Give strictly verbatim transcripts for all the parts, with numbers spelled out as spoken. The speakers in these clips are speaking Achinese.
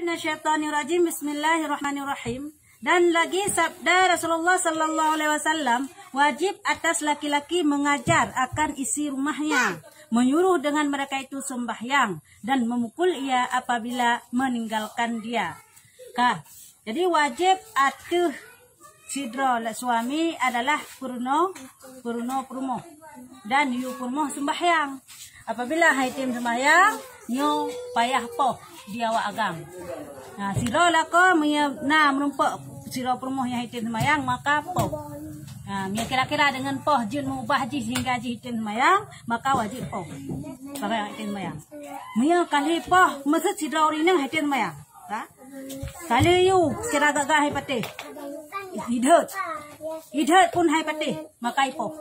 Minasyaitonirrajim. Bismillahirrahmanirrahim. Dan lagi sabda Rasulullah sallallahu alaihi wasallam, wajib atas laki-laki mengajar akan isi rumahnya, menyuruh dengan mereka itu sembahyang, dan memukul ia apabila meninggalkan dia. Ka. Jadi wajib ateueh sidroe lé suami adalah peurunoe, peurunoe peurumoh dan yue peurumoh seumbahyang. Apabila han item seumbahyang, nyoe payah poh di awak agam. Nah, sidroe lakoe meunyoe na meurumpok sidroe peurumoh nyang han item seumbahyang, maka poh. Nah, meunyoe kira-kira deungon poh jeuet meubah jih sehingga jih item seumbahyang, maka wajéb poh. Sebagai han item seumbahyang. Meunyoe ka lheueh poh, meuseuet sidroe ureueng inong han item seumbahyang. Ha? Ka lheueh yue, kira gaga han ipatéh. Idhot. Idhot pun han ipatéh, maka ipoh.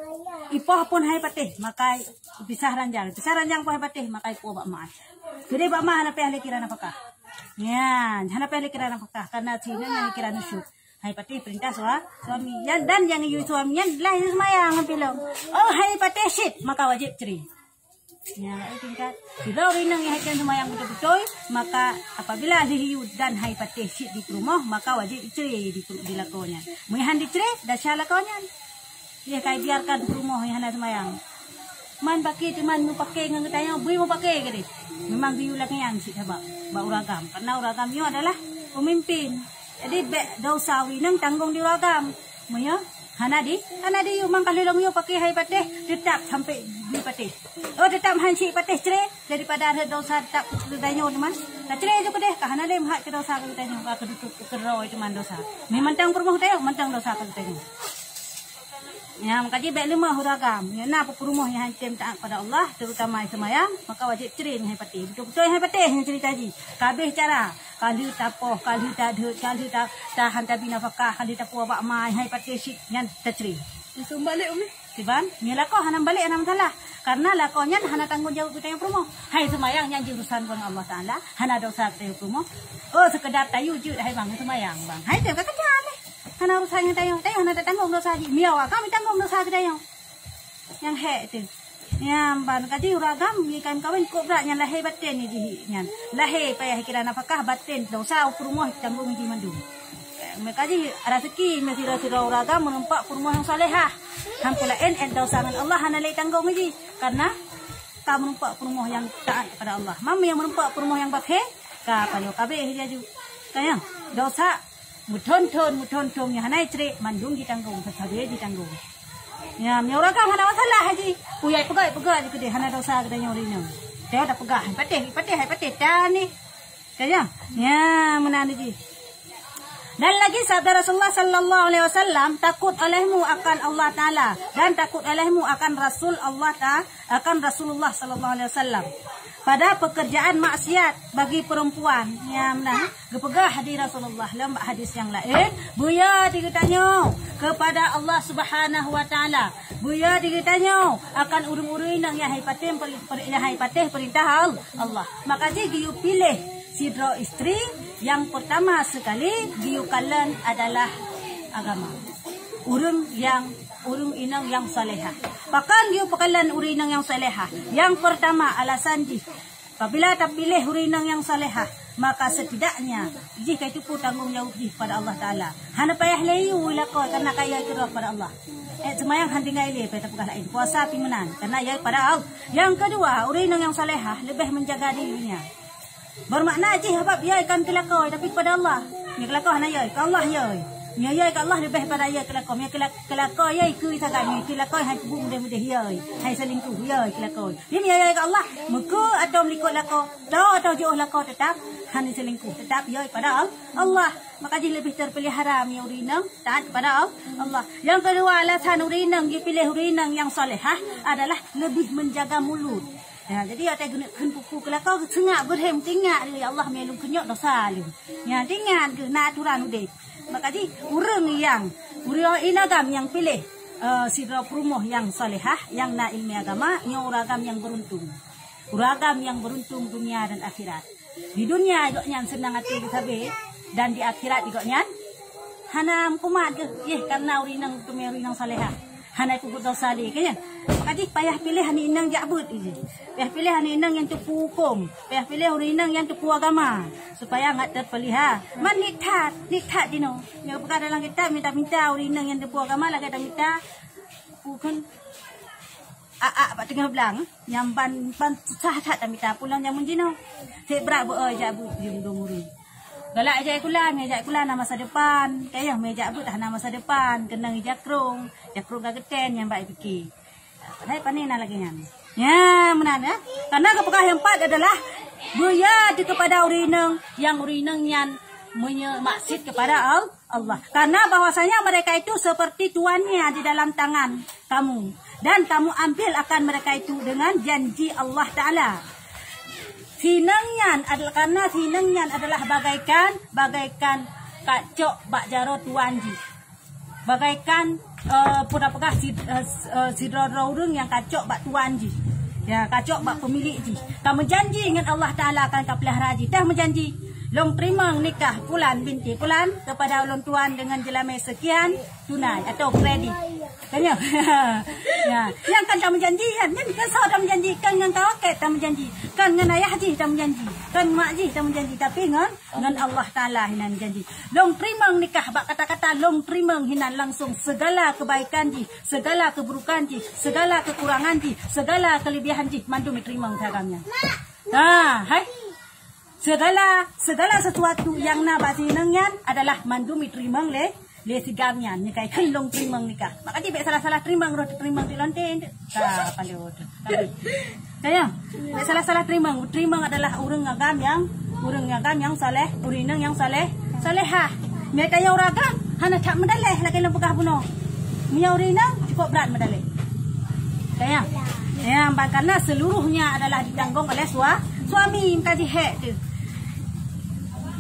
Ipoh pun han ipatéh, maka ipisah ranjang. Ipisah ranjang pun han ipatéh, maka ipoh bak ma. Keudeh bak ma hana payah lé kira nafakah. Nyan, hana payah lé kira nafakah, karena sinan nyang kira nusyuz. Han ipatéh peurintah sua-, suami. Nyan dan nyang yue suami nyan lah yue seumayang ngon pilong. Oh, han ipatéh cit, maka wajéb cerai. Nyan, eh, tingkat. Bila ureueng inong nyang han item seumayang beutôi-beutôi, maka apabila lheueh yue dan han ipatéh cit di peurumoh, maka wajéb icerai di, di lakoe nyan. Meunyoe han dicerai, desya lakoe nyan. Yeh, ka ibiarkan peurumoh nyang hana seumayang. Man paké teuma meupaké ngon geutanyoe, bui meupaké keudeh. Memang geuyue lagèe nyan cit sabab bak ureueng agam. Karena ureueng agam nyoe adalah pemimpin. Jadi, bèk desya ureueng inong tanggong di ureueng agam. Meunyoe hana di, hana diyue, man ka lheueh lom yue paké han ipatéh, teutap sampai dipatéh. Oh, teutap han cit ipatéh, cerai, daripada rhot desya teutap keu geutanyoe teuma. Tacerai ju keudeh, ka hana lé meuhat keu desya keu geutanyoe, ka keudutuk keu keudroe teuma desya. Meuh mantong peurumoh geutanyoe, mantong desya keu geutanyoe. Nyan, maka jih bèk leumah ureueng agam. Nyan na peurumoh nyang han item taat pada Allah, terutama seumayang, maka wajéb cerai ngon han ipatéh. Beutôi-beutôi han ipatéh nyan cerita jih. Ka abéh cara. Ka lheueh tapoh, ka lheueh tadhôt, ka lheueh ta-, tahan tabi nafakah, ka lheueh tapuwoe bak ma, han ipatéh cit nyan tacerai. Langsung balek, Umi. Kiban, meunyoe lakoe hana balek hana masalah. Karena lakoe nyan hana tanggong jaweueb geutanyoe peurumoh. Han iseumayang nyan jih urusan ngon Allah Taala, hana desya geutanyoe peurumoh. Oh, sekedar tayue jeuet hai bang, seumayang bang. Han item ka keujah lé. Hana urusan ngon tanyoe, tanyoe hana tatanggong desya jih. Meunyoe ka meutanggong desya geutanyoe. Nyang hék teuh. Nyan ban ka jih ureueng agam, meunyoe ka meukawen, kok brat nyan lahé batén jih nyan. Lahé payah kira nafakah, batén desya peurumoh tanggong jih mandum. Meuka jih raseuki meusira-sira ureueng agam meureumpok peurumoh nyang salehah. Han peulaén, eh, desya ngon Allah hana lé tanggong jih. Karena ka meureumpok peurumoh nyang taat kepada Allah. Mam nyang meureumpok peurumoh nyang bakhé, ka pajoh kabéh laju. Ka nyan, desya meuthon-thon, meuthon-thon nyang hana icerai, mandum jitanggong, sabe jitanggong. Nyan, meunyoe ureueng agam hana masalah jih. Puyah peugah-peugah jih keudeh, hana desya geutanyoe ureueng inong. Teuh tapeugah, han ipatéh, han ipatéh, han ipatéh, tan nih. Ka nyan? Nyan, meunan jih. Dan lagi sabda Rasulullah sallallahu alaihi wasallam, "Takut olehmu akan Allah Taala dan takut olehmu akan Rasul Allah Ta-, akan Rasulullah sallallahu alaihi wasallam." Pada pekerjaan maksiat bagi perempuan. Nyan meunan. Geupeugah di Rasulullah lom bak hadis nyang laén, "Beuya di geutanyoe kepada Allah Subhanahu wa Taala. Beuya di geutanyoe akan ureueng-ureueng inong nyang han ipatéh peri-, peri-, nyang han ipatéh peurintah Al-, Allah." Maka jih geuyue piléh sidroe istri, nyang peurtama sekali geuyue kalon adalah agama. Ureueng nyang, ureueng inong nyang salehah. Pakon geuyue peukalon ureueng inong nyang salehah? Nyang peurtama alasan jih, apabila tapiléh ureueng inong nyang salehah, maka setidaknya jih ka jiteupeue tanggong jaweueb jih kepada Allah Taala. Hana payah lé yue lakoe karena ka yue keudroe kepada Allah. Eh, seumayang han tinggai lé, payah tapeugah laén. Puasa pih meunan, karena yue kepada Allah. Nyang keudua, ureueng inong nyang salehah leubeh menjaga dirinya. Bermakna jih sabab yue kon keu lakoe, tapi kepada Allah. Meunyoe keu lakoe hana yue, keu Allah yue. Meunyoe yue keu Allah leubeh pada yue keu lakoe. Meunyoe keu la-, keu lakoe yue keu sagai, meunyoe keu lakoe han peubuet mudeh-mudeh yue. Han selingkuh yue keu lakoe. Jadi meunyoe yue keu Allah, meukeue atau meulikot lakoe, toe atau jiôh lakoe, teutap han selingkuh, teutap yue pada Al-, Allah. Maka jih leubeh terpelihara meunyoe ureueng inong taat kepada Al-, Allah. Nyang keudua, alasan ureueng inong jipiléh ureueng inong nyang salehah adalah leubeh menjaga mulut. Ya, jadi watèe geuneuk kheun peue-peue keu lakoe, seungap geuh lé, teuingat lé, "Ya Allah, meunyoe lôn kheun nyoe desya lôn." Ya, teuingat geuh na aturan udép. Maka jih ureueng nyang, ureueng inong agam nyang piléh, eh, sidroe peurumoh nyang salehah, nyang na ileumèe agama, nyoe ureueng agam nyang beuruntung. Ureueng agam nyang beuruntung dunia dan akhirat. Di dunia gobnyan seunang até geuh sabé, dan di akhirat gobnyan hana meukumat geuh, yeh, karena ureueng inong teumé ureueng inong salehah. Hana peubuet desya lé, kan? Maka jih payah piléh aneuk inong jak beuet jih. Payah piléh aneuk inong nyang teupeu hukôm. Payah piléh ureuëng inong nyang teupeu agama. Supaya ngat teupeulihara. Man niet that, niet that jinoe. Nyang peugah dalam kitab, mita-mita ureuëng inong nyang teupeu agama lagée tamita bukon ak-ak bak teungoh blang. Nyang ban, ban susah that tamita pulang jameun jinoe. Cit brat beu-o jak beuet jih dong ureuëng. Galak ijak sikula, meujak sikula na masa depan. Kayah meujak beuet hana masa depan. Keunong ija krong. Ija krong ka geuten nyang bak ipike. Padahai pane na lagée nyan. Ya, meunan ya. Karena geupeugah nyang pat adalah beuya di kepada ureuëng inong, nyang ureuëng inong nyan meunyoe maksiat kepada Al-, Allah. Karena bahwasanya mereka itu seperti tuannya di dalam tangan kamu. Dan kamu ambil akan mereka itu dengan janji Allah Ta'ala. Sinong nyan adalah, karena sinong nyan adalah bagaikan, bagaikan kacok bak jaroe tuan jih. Bagaikan, eh, peugah-peugah sid-, eh, s-, eh, sidroe-droe ureuëng nyang kacok bak tuan jih. Ya, kacok bak pemilik jih. Ka meujanji ngon Allah Ta'ala akan ka peulihara jih. Dah meujanji, "Lôn teurimong nikah pulan binti pulan kepada ulôn tuan dengan jeulaman sekian tunai atau kredit." Tanya. Ya, nyang kan tameujanji kan? Nyan kan soe tameujanji? Kan ngon kawakét tameujanji. Kan ngon ayah jih tameujanji. Kan mak jih tameujanji. Tapi ngon, ngon Allah Ta'ala hinan janji. Lôn teurimong nikah bak kata-kata lôn teurimong hinan langsung segala kebaikan jih, segala keburukan jih, segala kekurangan jih, segala kelebihan jih mandum teurimong sagamnya. Ha, hai. Segala, segala sesuatu nyang na bak sinong nyan adalah mandum iteurimong lé, lé sigam nyan. Nyan kai kheun lôn teurimong nikah. Maka jih bék salah-salah teurimong, roh teurimong di lonte. Ka, pandai roh tu. Tanya, bék salah-salah teurimong. Teurimong adalah ureuëng agam nyang, ureuëng agam nyang saleh, ureuëng inong nyang saleh, salehah. Meunyoe tanyoe ureuëng agam, hana that meudaleh lagée lôn peugah bunoe. Meunyoe ureuëng inong, cukup brat meudaleh. Tanya. Ya, karena seluruhnya adalah ditanggung oleh sua-, suami, meukaji hek tu.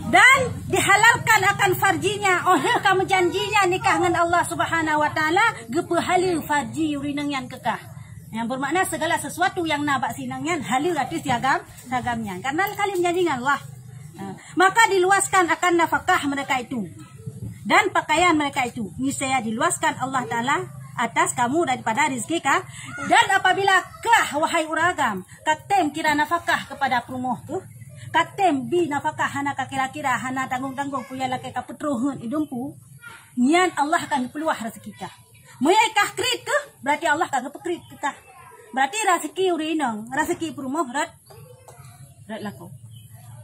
Dan dihalalkan akan farjinya, oh lheueh ka meujanjinya nikah ngon Allah Subhanahu wa Ta'ala, geupeuhaleue farji ureuëng inong nyan keu kah. Yang bermakna segala sesuatu yang na bak sinong nyan haleue ateueh si agam, si agam nyan. Karena kali meujanji ngon Allah. Ha. Maka diluaskan akan nafkah mereka itu dan pakaian mereka itu. Niscaya diluaskan Allah Ta'ala atas kamu daripada rezeki ka. Dan apabila kah, wahai ureuëng agam, ka tem kira nafkah kepada peurumoh tu, ka tem bi nafkah hana ka kira-kira, hana tanggung-tanggung, peue nyang lakée ka peutroh heuet idong pu, nyan Allah akan geupeuluah rezeki kah. Meunyoe kah kriet keuh, berarti Allah ka geupeukriet keu kah. Berarti rezeki ureuëng inong, rezeki peurumoh rot, rot lakoe.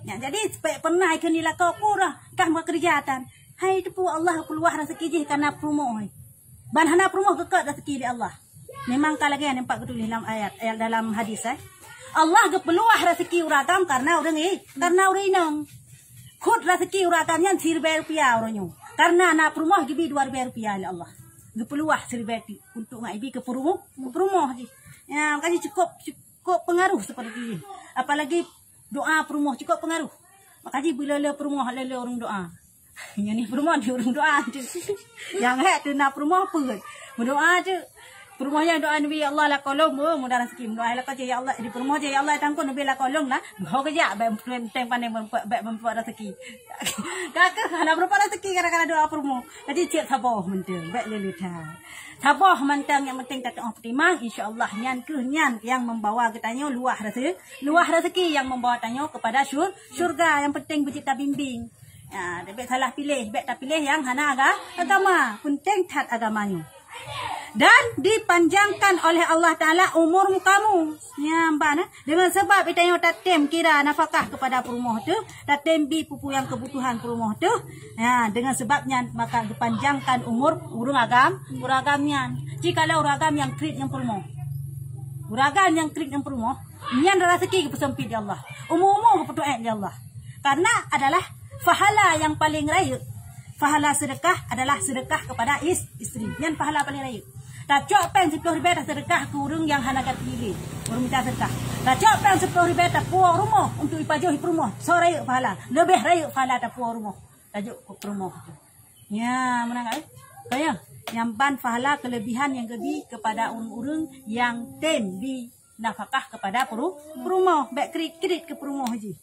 Nyan jadi, supaya pernah ikheun di lakoe, "Ku roh, kah meukeureuja tan." Hai teupeu Allah peuluah rezeki jih kana peurumoh. Ban hana peurumoh geukot rezeki lé Allah. Memang ka lagée nyang pat geutuléh lam ayat, ayat dalam hadis, eh. Allah geupeuluah rezeki ureuëng agam karena ureuëng i-, karena ureuëng inong. Khot rezeki ureuëng agam nyan siribée rupiah uroe nyoe. Karena na peurumoh geubi dua ribée rupiah lé Allah. Geupeuluah siribée ti untuk ngai bi keu peurumoh, keu peurumoh jih. Ya, maka jih cukup, cukup pengaruh seperti jih. Apalagi doa peurumoh cukup pengaruh. Maka jih beulele peurumoh lele ureuëng doa. Nyan ni peurumoh di ureuëng doa tu. Nyang hek tu na peurumoh peuet. Meudoa tu. Peurumoh nyang doa neubi, "Ya Allah, lakoe lom, oh, mudah rezeki." Meudoa lakoe je, "Ya Allah," di peurumoh je, "Ya Allah, tangkon neubi lakoe lom lah." Ho geujak, bék teng pandai meureumpok, bék meureumpok rezeki. Ka keuh hana meureumpok rezeki gara-gara doa peurumoh. Jadi cit saboh mantong, bék lé-lé that. Saboh mantong nyang penting tateuoh peutimang, insya Allah nyan keuh nyan nyang membawa geutanyoe luah rezeki, luah rezeki yang membawa tanyoe kepada syur-, syurga. Yang penting beujeuet tabimbing. Ya, bék salah piléh, bék tapiléh nyang hana aga-, agama. Penting that agama nyoe. Dan dipanjangkan oleh Allah Ta'ala umur kamu. Ya, mbak, nah. Dengan sebab geutanyoe tatem kira nafkah kepada peurumoh tu, tatem bi peue-peue nyang kebutuhan peurumoh tu. Ya, dengan sebab nyan maka geupanjangkan umur ureuëng agam, ureuëng agam nyan. Jikalau ureuëng agam nyang kriet ngon peurumoh. Ureuëng agam nyang kriet ngon peurumoh, nyan rezeki geupeusempit di Allah. Umur-umur geupeutuék di Allah. Karena adalah pahala yang paling rayeuk. Pahala sedekah adalah sedekah kepada is-, isteri. Nyan pahala paling rayeuk. Tacok péng siploh ribée tasedekah keu ureuëng nyang hana gaki lé, ureuëng mita sedekah. Tacok péng siploh ribée tapuwoe rumoh untuk ipajoh i peurumoh. Soe rayeuk pahala? Leubeh rayeuk pahala tapuwoe rumoh. Tajok keu peurumoh tu. Nya, meunan, eh? Kaya, nyang ban pahala kelebihan nyang geubi kepada ureuëng-ureuëng nyang tem bi nafkah kepada peuru-, peurumoh. Bék kriet-kriet keu peurumoh jih.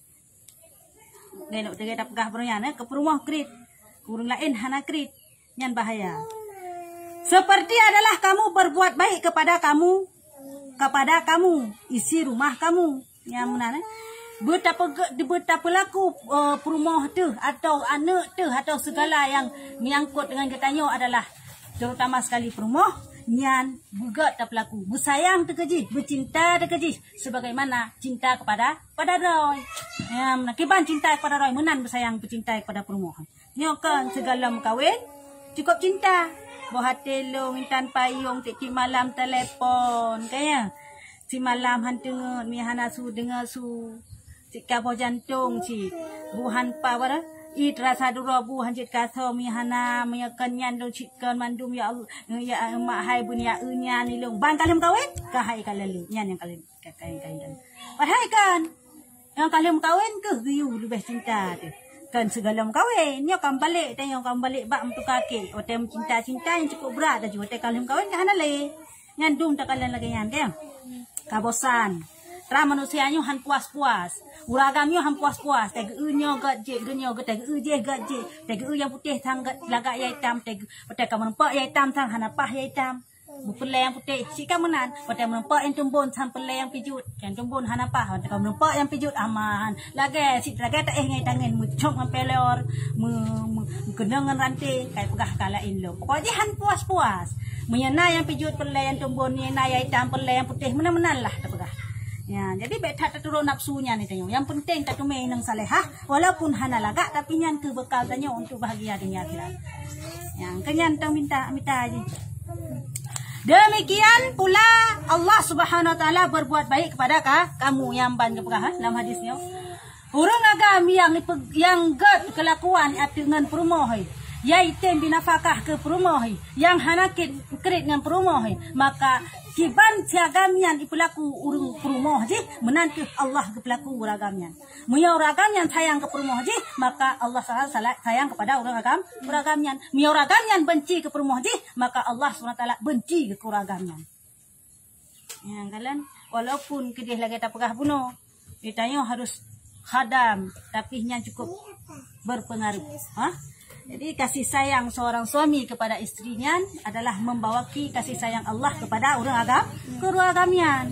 Nyoe, nyoe, teuga tapeugah baroe nyan, eh, keu peurumoh kriet, keu ureuëng laén hana kriet. Nyan bahaya. Seperti adalah kamu berbuat baik kepada kamu, kepada kamu, isi rumah kamu. Nyang meunan, eh. Beutapeuge-, beutapeulaku, eh, peurumoh teuh atau aneuk teuh atau segala yang menyangkut dengan geutanyoe adalah terutama sekali peurumoh, nyan beugét tapeulaku. Beusayang teuh keu jih, beucinta teuh keu jih sebagaimana cinta kepada, pada droe. Nyang meunan, kiban cinta kepada droe, meunan beusayang beucinta kepada peurumoh. Nyoe kan sigohlom kawen, cukup cinta. Boh até lôn intan payong, tiep-tiep malam telepon, kan ya? Simalam han teungeut, mi hana su deungoe su. Sikaboh jantong cit. Bu han pa bara, it rasa duroe bu han jeuet kasoe, mi hana, meunyoe kon nyan lôn cit kon mandum, ya Allah, ya mak hai beuneuyak eu nyan ilong. Ban ka lheueh kawen, ka hai ka lalu. Nyan nyang ka lheueh, ka, ka, ka, ka. Padahai kan, nyang ka lheueh meukawen keuh geuyue leubeh cinta teuh. Kan sigohlom meukawen, nyoe ka meubalek, teuh nyoe ka meubalek bak meutuka kek. Watèe meucinta-cinta nyang cukup brat laju, watèe ka lheueh meukawen ka hana lé. Nyan dum takalon lagèe nyan, teuh. Ka bosan. Tra manusia nyoe han puas-puas. Ureueng agam nyoe han puas-puas. Teuh geu nyoe gét jih, geu nyoe gét, teuh geu jih gét jih. Teuh geu nyang putéh sang gét lagak nyang itam, teuh geu, watèe ka meureumpok nyang itam sang hana paih nyang itam. Meupeulée nyang putéh, cit ka meunan. Watée meurumpok nyang tumbon, san peulée nyang pijuet. Nyang tumbon hana paih, watée ka meurumpok nyang pijuet, aman. Lagée, cit lagée taéh ngon tangen, meucok ngon pelor, meu-, meu-, meukeunong ngon ranté, kai peugah ka laén lom. Pokok jih han puas-puas. Meunyoe na nyang pijuet peulée nyang tumbon, meunyoe na nyang itam peulée nyang putéh, meunan-meunan lah tapeugah. Ya, jadi bék that taturo nafsu nyan tanyoe. Nyang penting tateumé inong salehah, walaupun hana lagak, tapi nyan keuh bekal tanyoe untuk bahagia dunia akhirat. Nyang keu nyan tong minta, mita jih. Demikian pula Allah Subhanahu wa Taala berbuat baik kepada ka-, kamu, nyang ban geupeugah, ha, lam hadis nyoe. Ureuëng agam nyang ipe-, nyang gét keulakuan ateueh ngon peurumoh, nyang item binafakah keu peurumoh, nyang hana krit, krit ngon peurumoh, maka kiban si agam nyan ipeulaku ureuëng peurumoh jih, meunan keuh Allah geupeulaku ureuëng agam nyan. Meunyoe ureuëng agam nyan sayang keu peurumoh jih, maka Allah Taala sala-, sayang kepada ureuëng agam, ureuëng agam nyan. Meunyoe ureuëng agam nyan benci keu peurumoh jih, maka Allah Subhanahu Wa Taala benci keu ureuëng agam nyan. Ya, kalon, walaupun keudeh lagée tapeugah bunoe, tanyoe harus khadam, tapi nyan cukup berpengaruh. Ha? Jadi, kasih sayang seorang suami kepada istrinya adalah membawaki kasih sayang Allah kepada ureuëng agam, keu ureuëng agam nyan.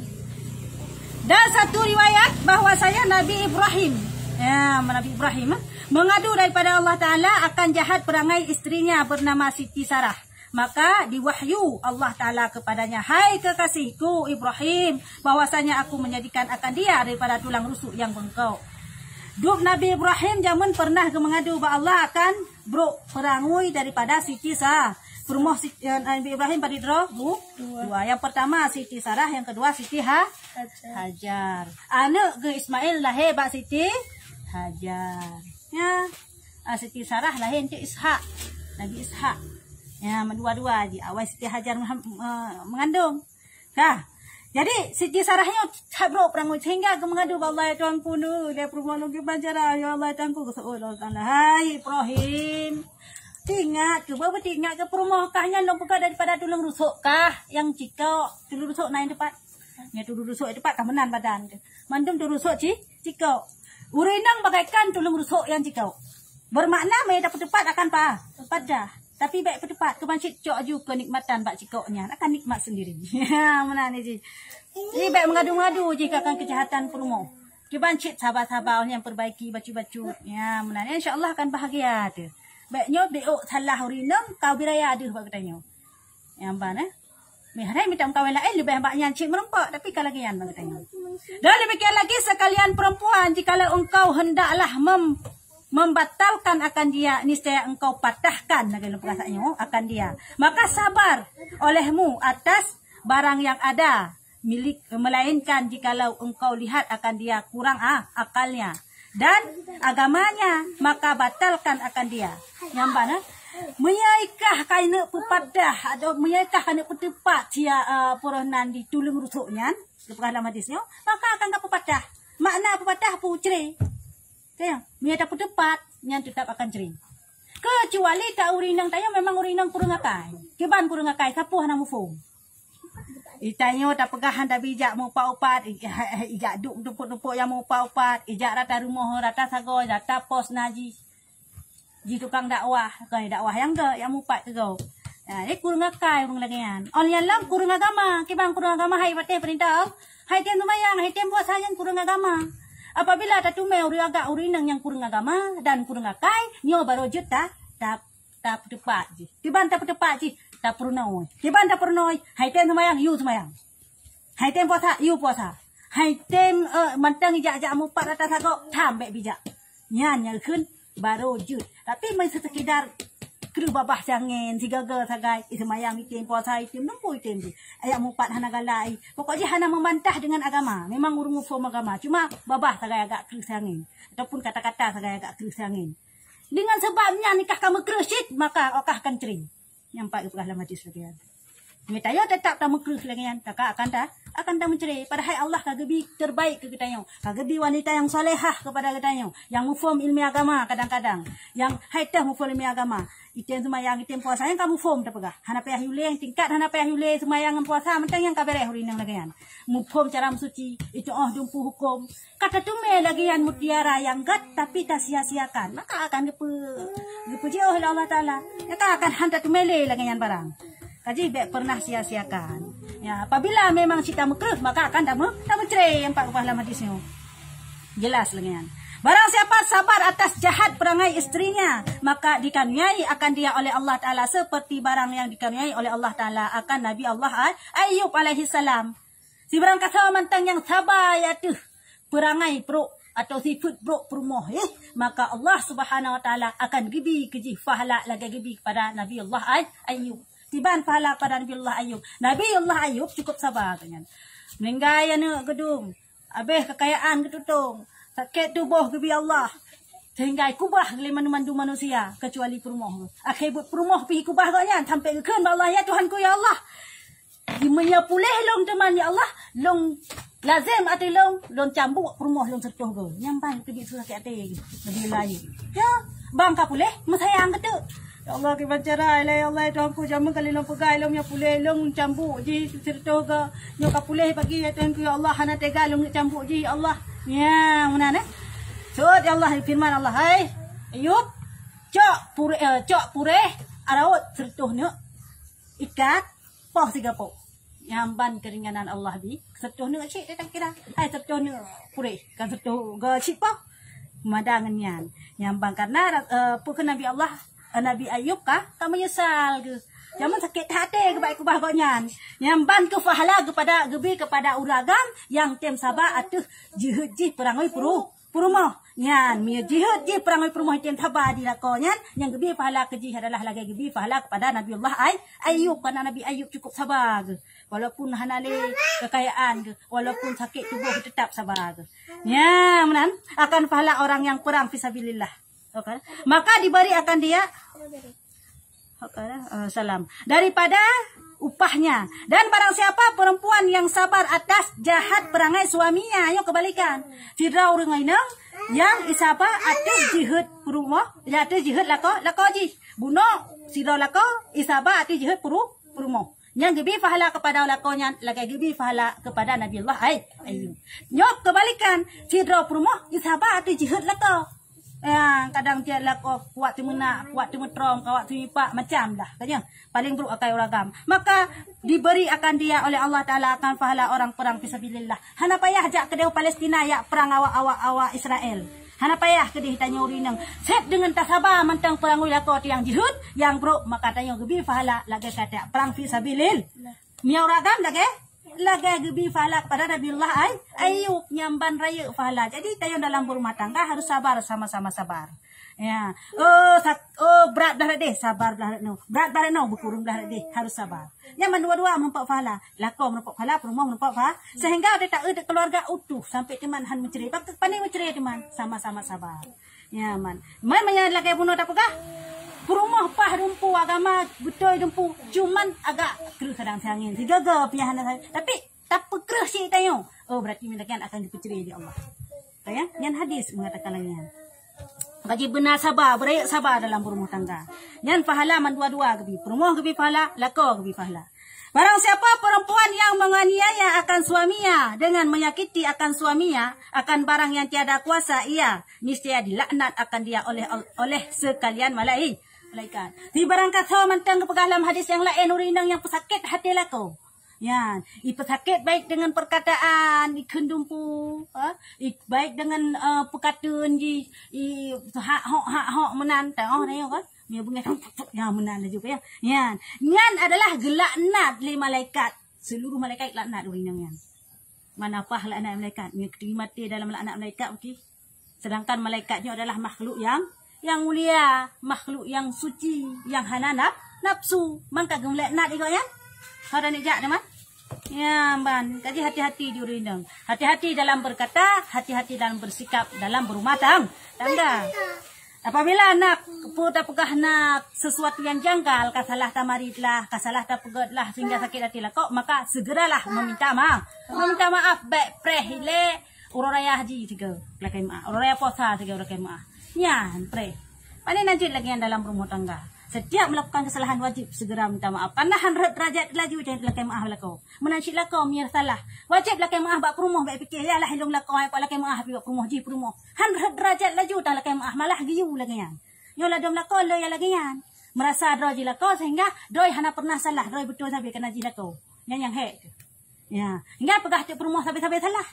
Dan satu riwayat bahwasanya Nabi Ibrahim, ya, Nabi Ibrahim, eh, mengadu daripada Allah Taala akan jahat perangai istrinya bernama Siti Sarah. Maka diwahyu Allah Taala kepadanya, "Hai kekasihku Ibrahim, bahwasanya Aku menjadikan akan dia daripada tulang rusuk yang bengkok." Dum Nabi Ibrahim jameun pernah geumeungadu bak Allah akan brok peurangui daripada Siti Sa-, peurumoh Siti, eh, Nabi Ibrahim padit droe? Du-, dua. Dua. Yang pertama Siti Sarah, yang kedua Siti Ha-, Hajar. Hajar. Aneuk geuh Ismail lahé bak Siti Hajar. Ya. Ah, Siti Sarah lahé Nabi Ishak. Nabi Ishak. Ya, meudua-dua jih. Awai Siti Hajar meuham-, eh, meungandong. Nah, jadi Siti Sarah nyoe that brok peurangui sehingga geumeungadu bak Allah, "Ya Tuhanku, nu, lé peurumoh lôn kiban cara, ya Allah, ya Tuhanku," geuseuôt lé Allah Taala, "Hai Ibrahim, teuingat keu, beu teuingat keu peurumoh kah nyan lôn peugah daripada tuleueng rusok kah nyang cikok, tuleueng rusok na nyang teupat." Nyan tuleueng rusok nyang teupat ka meunan badan teuh. Mandum tuleueng rusok ci-, cikok. Ureuëng inong bagaikan tuleueng rusok nyang cikok. Bermakna meunyoe tapeuteupat akan pa-, padah. Tapi bék peuteupat, kiban cit cok aju keunikmatan bak cikok nyan, akan nikmat sendiri. Ya, meunan jih. Jadi bék meungadu-ngadu jih akan kejahatan peurumoh. Kiban cit saba-saba nyang perbaiki bacut-bacut. Ya, meunan. Insya Allah akan bahagia teuh. Bék nyoe bék ôk salah ureuëng inong, ka ubé raya deuh bak geutanyoe. Nyang ban, eh. Meuhai mita meukawen laén leubeh bak nyan cit meurumpok, tapi ka lagée nyan bak geutanyoe. Dan demikian lagi sekalian perempuan, jikalau engkau hendaklah mem-, membatalkan akan dia, niscaya engkau patahkan, lagée lôn peugah nyoe, akan dia. Maka sabar olehmu atas barang yang ada milik, melainkan jikalau engkau lihat akan dia kurang, ah, akalnya dan agamanya, maka batalkan akan dia. Nyang ban, eh? Meunyoe kah keuneuk peupadah atau meunyoe kah keuneuk peuteupat sia, eh, peurumoh nan di tuleueng rusok nyan, geupeugah lam hadis nyoe, maka akan ka peupadah. Makna peupadah, peucre. Ka, meunyoe tapeuteupat, nyan teutap akan cre. Keucuali ka ureuëng inong tanyoe memang ureuëng inong kureueng akai. Kiban kureueng akai, sapeue hana muphom. Itanyoe tapeugah han tabi ijak meuupat-upat, i-, ijak duek tumpok-tumpok nyang meuupat-upat, ijak rata rumoh, rata sagoe, rata pos na jih. Jih tukang dakwah, kon dakwah nyang gét, nyang meuupat keu gob. Nah, jadi kureueng akai ureueng lagèe nyan. Ôn nyan lom kureueng agama. Kiban kureueng agama hai patéh peurintah. Hai tem seumayang, hai tem puasa nyan kureueng agama. Apabila tateumé ureueng agak ureueng inong nyang kureueng agama dan kureueng akai, nyoe barô jeuet ta, ta, tapeuteupat jih. Kiban tapeuteupat jih, tapeurunoe. Kiban tapeurunoe, hai tem seumayang, yue seumayang. Hai tem puasa, yue puasa. Hai tem, eh, mantong jak-jak mupat rata sagoe, tham bèk bijak. Nyan nyang kheun barô jeuet. Tapi meuseukeudar kreueh babah siangén, sigoe-goe sagai, eh, seumayang item, puasa item, dumpeue item jih. Ayat mupat hana galak, eh. Pokok jih hana meubantah deungon agama. Memang ureueng muphom agama, cuma babah sagai agak kreueh siangén. Ataupun kata-kata sagai agak kreueh siangén. Deungon sabab nyan nikah ka meukreueh cit, maka okah akan cre. Nyang pat geupeugah lam hadis lagèe nyan. Meunyoe tanyoe teutap tameukreueh lagèe nyan, maka akan ta, akan tameucre. Padahai Allah ka geubri terbaik keu geutanyoe. Ka geubri wanita nyang salehah keupada geutanyoe, nyang muphom ileumèe agama kadang-kadang. Nyang hai teuh muphom ileumèe agama. Item seumayang, item puasa nyang ka muphom tapeugah. Hana payah yue lé, tingkat hana payah yue lé seumayang ngon puasa, mantong nyang ka bèrèh ureueng inong lagèe nyan. Muphom cara meusuci, itu'oh dumpeue huköm. Ka tateumé lagèe nyan mutiara nyang gèt, tapi tasia-siakan, maka akan geupeu-, geupeujiôh lé Allah Taala. Maka akan han tateumé lé lagèe nyan barang. Kaji bèk pernah sia-siakan. Ya, apabila memang cit tameukreueh, maka akan tameu-, tameucre, nyang pat geupeugah lam hadis nyoe. Jelas lagèe nyan. Barang siapa sabar atas jahat perangai istrinya, maka dikaruniai akan dia oleh Allah Taala seperti barang yang dikaruniai oleh Allah Taala akan Nabi Allah Ay-, Ayub alaihissalam. Sibarang kasoe mantong nyang saba ateueh perangai brôk atau sifeuet brôk peurumoh, eh, maka Allah Subhanahu wa Taala akan geubri keu jih pahala lagèe geubri kepada Nabi Allah Ay-, Ayub. Kiban pahala kepada Nabi Allah Ayub. Nabi Allah Ayub cukup saba geuh nyan. Meuninggai aneuk geudum, abéh keukayaan geututong, sakét tuboh geubri Allah, sehingga kubah lé mandum-mandum manusia, kecuali peurumoh. Akhé buet peurumoh pih kubah gobnyan, sampoe geukheun bak Allah, "Ya Tuhanku, ya Allah, meunyoe puléh lôn teuma, ya Allah, lôn lazem ateueh lôn, lôn cambuk peurumoh lôn sireutôh goe." Nyang ban teubiet su sakét até Nabi Allah Ayub. Ya, ban ka puléh, meusayang keu teuk. "Ya Allah, kiban cara ilèe, ya Allah, ya Tuhanku, jameun kali lôn peugah lôn, meunyoe puléh lôn cambuk jih sireutôh goe. Nyoe ka puléh pagi, ya Tuhanku, ya Allah, hana tega lôn cambuk jih, ya Allah." Nyang meunan, eh. Seuôt, ya Allah, firman Allah, "Hai Ayub, cok puréh, eh, cok puréh araut sireutôh neuk, ikat, poh sigoe poh." Nyang ban keuringanan Allah bi, sireutôh neuk cit, dia tak kira. Hai sireutôh neuk puréh, kan sireutôh goe cit poh. Mada ngon nyan. Nyang ban karena, eh, peue kheun Nabi Allah, eh, Nabi Ayub ka, ka meunyeusal geuh. Jameun sakét até geuh bak kubah gobnyan. Nyang ban keu pahala geupada, geubri keupada ureueng agam nyang tem saba ateueh jeuhet jih peurangui peurumoh. Nyan, meunyoe jeuhet jih peurangui peurumoh item saba di lakoe nyan, nyang geubri pahala keu jih adalah lagèe geubri pahala keupada Nabi Allah Ay-, Ayub, karena Nabi Ayub cukup saba geuh. Walaupun hana lé keukayaan geuh, walaupun sakét tuboh, teutap saba geuh. Nyan, meunan akan pahala orang yang perang fisabilillah. Oke. Maka diberi akan dia, oke, eh, salam. Daripada upahnya. Dan barang siapa perempuan yang sabar atas jahat perangai suaminya, nyoe kebalikan. Sidroe ureueng inong nyang isaba ateueh jeuhet peurumoh, ya ateueh jeuhet lakoe, lakoe jih. Bunoe sidroe lakoe isaba ateueh jeuhet peuru-, peurumoh. Nyang geubri pahala keupada lakoe nyan lagèe geubri pahala keupada Nabi Allah Ay-, Ayub. Nyoe kebalikan, sidroe peurumoh isaba ateueh jeuhet lakoe. Ya, kadang dia lakoe kuat teumeunak, kuat teumeutrom, kuat teumipak, macam dah. Katanya, paling buruk akai ureueng agam. Maka diberi akan dia oleh Allah Taala akan pahala orang perang fisabilillah. Hana payah jak keudéh Palestina jak perang awak-awak, awak Israel. Hana payah keudéh tanyoe ureueng inong. Sép deungon tasaba mantong peurangui lakoe nyang jeuhet, nyang brok, maka tanyoe geubri pahala lagèe kata perang fisabilillah. Meunyoe ureueng agam lagèe, lagèe geubri pahala kepada Nabiullah Ay-, Ayub, nyang ban rayeuk pahala. Jadi, tanyoe dalam berumah tangga harus sabar, sama-sama sabar. Ya. Oh, sak-, oh, brat blah rot deh, sabar blah rot nyoe. Brat blah rot nyoe, beukureueng blah rot deh, harus sabar. Nyan mandua-dua meureumpok pahala. Lakoe meureumpok pahala, peurumoh meureumpok pahala. Sehingga watèe taeu keuluwarga utuh, sampai teuma han meucre. Bak pane meucre teuma, sama-sama sabar. Ya, man. Man meunyoe lagèe bunoe tapeugah, peurumoh paih dumpeue, agama beutôi dumpeue, cuman agak kreueh kadang siangén. Sigoe-goe pih hana sa-, tapi tapeukreueh cit tanyoe. Oh, berarti meunan akan geupeucre lé Allah. Ya, nyan hadis mengatakan lagèe nyan. Maka jih beuna saba, beurayeuk saba dalam berumah tangga. Nyan pahala mandua-dua geubri. Peurumoh geubri pahala, lakoe geubri pahala. Barang siapa perempuan yang menganiaya akan suaminya dengan menyakiti akan suaminya akan barang yang tiada kuasa ia, niscaya dilaknat akan dia oleh, oleh sekalian malai-, Malaikat. Di barang kasoe mantong geupeugah lam hadis nyang laén, ureuëng inong nyang peusakét até lakoe. Nyan, ipeusakét baik dengan perkataan, ikheun dumpu, ha? I, baik dengan, eh, peukateun jih, i, hak hok, hak hok meunan, teuh, oh, teuh, kan? Mie beungéh, tuk, tuk, tuk, ya, meunan laju, ya. Nyan, nyan adalah geulaknat lé malaikat. Seluruh malaikat laknat ureuëng inong nyan. Mana pah laknat malaikat? Nyoe keuteuk maté dalam laknat malaikat, okey. Sedangkan malaikat nyoe adalah makhluk yang, yang mulia, makhluk yang suci, yang hana naf, nafsu. Mangka geulaknat igoe nyan. Hana nijak teman. Ya, ban. Kaji hati-hati di ureuëng inong. Hati-hati dalam berkata, hati-hati dalam bersikap, dalam berumah tang-, tangga. Apabila na peue tapeugah na sesuatu yang janggal, ka salah tamarit lah, ka salah tapeugét lah sehingga sakét hati lakoe, maka segeralah meminta maaf. Meminta maaf, bék preh ilée uroe raya haji sigoe lakée meuah, uroe raya puasa sigoe lakée meuah. Nyan preh. Pane na jeuet lagée nyan dalam rumah tangga. Setiap melakukan kesalahan wajib segera minta maaf. Karena han rhot derajat laju jangan lakée meuah lakoe. Meunan cit lakoe meunyoe salah, wajéb lakée meuah bak peurumoh, bék pike, "Yalah, ilôn lakoe, kok lakée meuah pih bak peurumoh jih peurumoh." Han rhot derajat laju tan lakée meuah, malah geuyue lagée nyan. Nyoe ladôm lakoe le nyang lagée nyan. Meurasa droe jih lakoe sehingga droe hana pernah salah, droe beutôi sabe kana jih lakoe. Nyan nyang hék. Ya, hingga peugah teuk peurumoh sabe-sabe salah.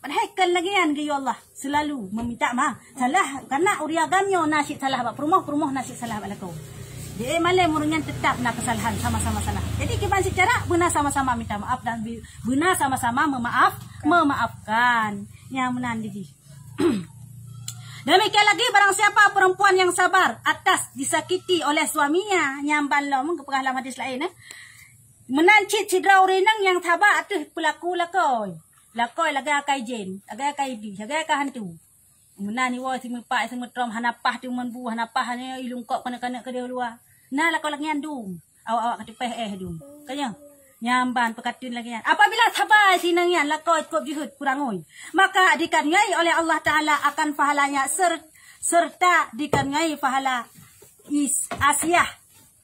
Padahai kon lagée nyan geuyue Allah, selalu meminta maaf. Salah, karena ureuëng agam nyoe na cit salah bak peurumoh, peurumoh na cit salah bak lakoe. Jadi, eh, malem ureuëng nyan tetap na kesalahan, sama-sama salah. Jadi, kiban sicara beuna sama-sama minta maaf dan bi-, beuna sama-sama memaaf, memaafkan. Nyang meunan di jih. Demikian lagi, barang siapa perempuan yang sabar atas disakiti oleh suaminya, nyang ban lom geupeugah lam hadis laén, eh. Meunan cit sidroe ureuëng inong nyang saba ateueh peulaku lakoe. Lakoe lagée akai jén, lagée akai iblih, lagée akai hantu. Meunan iwoe simeupak, simeutrom, hana pah teumon bu, hana pah nyoe ilungkok keuneuk-keuneuk keudeh luwa. Na lakoe lagée nyan dum, awak-awak ka teupeh éh dum. Ka nyoe, nyang ban peukateun lagée nyan. Apabila saba si inong nyan lakoe kôb jeuhet kurang oi, maka dikaruniai oleh Allah Taala akan pahalanya ser-, serta dikaruniai pahala Is-, Asiah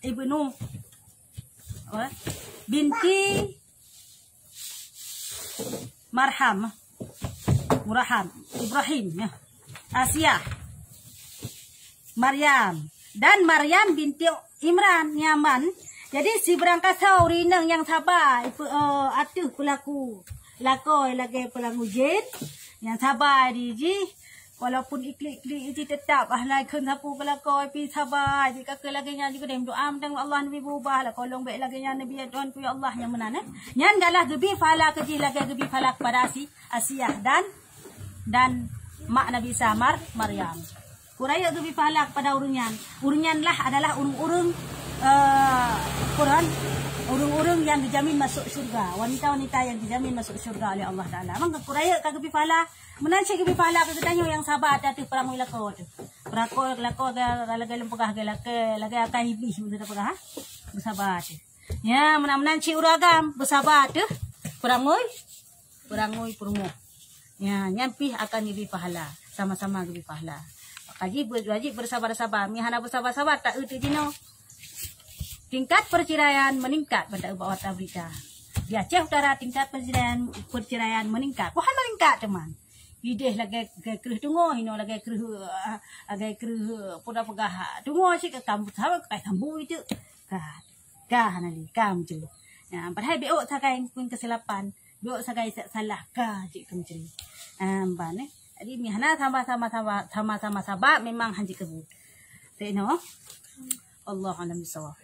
ibnu, apa? Binti Marham, Muraham, Ibrahim, ya. Asiah, Maryam, dan Maryam binti Imran, nyan ban. Jadi, sibeurangkasoe ureuëng inong nyang saba, ipe-, eh, ateueh peulaku lakoe lagée peulaku jén, nyang saba di jih, walaupun iklik-iklik jih tetap, ah, lai kheun sapeue peulakoe pih saba, jih ka keu lagée nyan jih keudeh meudoa mantong Allah neubi beubah, lakoe lôn bék lagée nyan neubi, ya Tuhanku, ya Allah, nyang meunan, eh. Nyan galah geubi pahala keu jih lagée geubi pahala kepada si Asiah dan, dan mak Nabi Isa Mar-, Maryam. Kurayeuk geubi pahala kepada ureuëng nyan. Ureuëng nyan lah adalah ureuëng-ureuëng, eh, Quran, ureuëng-ureuëng yang dijamin masuk syurga, wanita-wanita yang dijamin masuk syurga oleh Allah Taala. Maka kurayeuk ka geubi pahala, meunan cit geubi pahala keu geutanyoe nyang saba ateueh peurangui lakoe teuh. Peurakoe lakoe ga-, lagée lôn peugah, ga-, lagée, lagée akai iblih, beutôi peugah, ha? Beusaba teuh. Ya, meunan-meunan cit ureuëng agam, beusaba teuh peurangui, peurangui peurumoh. Ya, nyan pih akan geubi pahala, sama-sama geubi pahala. Maka jih be-, wajéb beusaba-saba. Meunyo hana beusaba-saba, taeu teuh jinoe. Tingkat perceraian meningkat, ban taeu bak warta berita. Di Aceh Utara tingkat perceraian, perceraian meningkat. Bukan meningkat, teman. Ideh lagée, lagée kreueh tungoh, inoe lagée kreueh, ah, lagée kreueh, peue ta peugah, tungoh cit ka kam, sabe ka sambui teuk. Ka, ka hana lé, ka meucre. Nah, padahai bék sagai pun kesilapan, bék sagai sa-, salah, ka cit ka meucre. Ah, ban, eh. Jadi, mi hana sama-sama, sama, sama-sama saba, memang hanjeuet keubu. Teunoe. Allahu a'lam bissawab.